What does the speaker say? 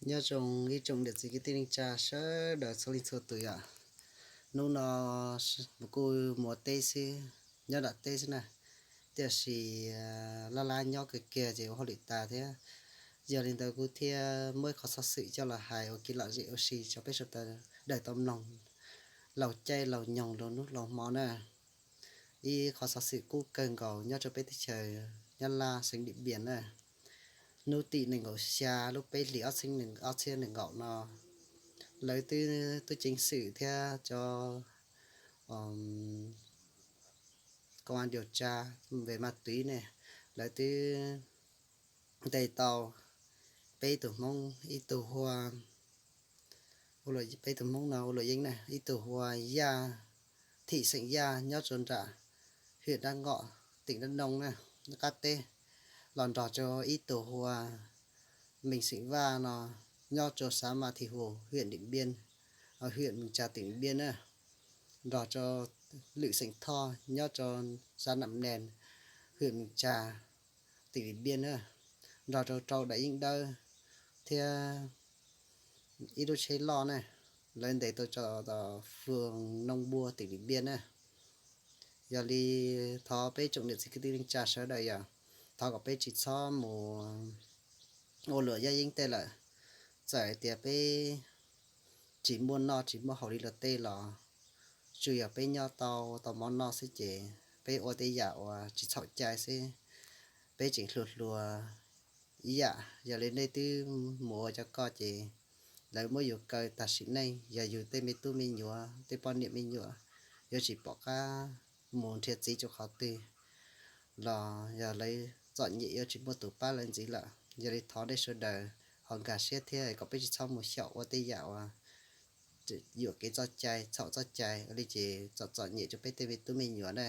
Nyob zoo ib tsoom niam txiv kwv tij neej tsa sawv daws txhua leej txhua tus yom. Hnub no kuj mus ua teb xwb, nyob nram teb xwb na, tiam sis laj laj nyob kawg kiag ces ua hauj lwm tas thiab. Yog li ntawd kuv thiaj muab ib qhov xov xwm coj los hais ua kev lom zem ua si rau peb sawv daws tau mloog laus caij laus nyoog laus hnub laus hmo na. Ib qhov xov xwm kub kawg nkaus nyob rau peb teb chaws Nyab Laj xeev Dim Npias na. Hnub tim nees nkaum xya lub peb hlis ob txhiab nees nkaum no, lawv twb tub ceev xwm thiab cov koo an diu tsa nve ma tuiv ne, lawv twb ntes tau peb tus Hmoob, ib tug hu ua, peb tus Hmoob no ua luam yeeb na, ib tug hu ua Yaj, thim xeem Yaj nyob rau nram hwm Dab Nkom, teem Dab Noo na, qab teb, los nrog rau ib tug hu ua Mees xeem Vaj no nyob rau xav Mas Thim Hus, hwm Dim Npias, hwm Mees Tsa, teem Dim Npias na, nrog rau Lwm xeem Thoj nyob rau xav Nam Nes, hwm Mees Tsa, teem Dim Npias na, nrog rau rau daim yeeb dawb thiab ib lub tsheb loj na, lawv ntes tau tso tom fwm Noo Npua, teem Dim Npias na. Yog li thov peb tsoom niam txiv kwv tij neej tsa sawv daws yog thov kom peb tsis txhob mus ua luam yaj yeeb tej lawm, txawm hais tias peb tsis muaj noj tsis muaj haus li luag tej los tsuas yog peb nyob tau tau mov noj xwb ces peb ua tej yam uas tsis txhaum cai xwb, peb tseem hluas hluas ib yam. Yog li nej twb mus ua cov ko ces lawv muab yus kaw tag sim neej, yog yus tej me tub me nyuam, tej poj niam me nyuam yuav tsis pom qab mus nrhiav txiv rau qhov twg los yog lawv txom nyem yuav tsis muaj tus pab lawv ntxiv lawm. Yog li thov nej sawv daws ho nkag siab thiab kom peb tsis txhob mus xyaum ua tej yam uas yuam kev txoj cai, txhaum txoj cai li ces txom txom nyem rau peb tej me tub me nyuam na.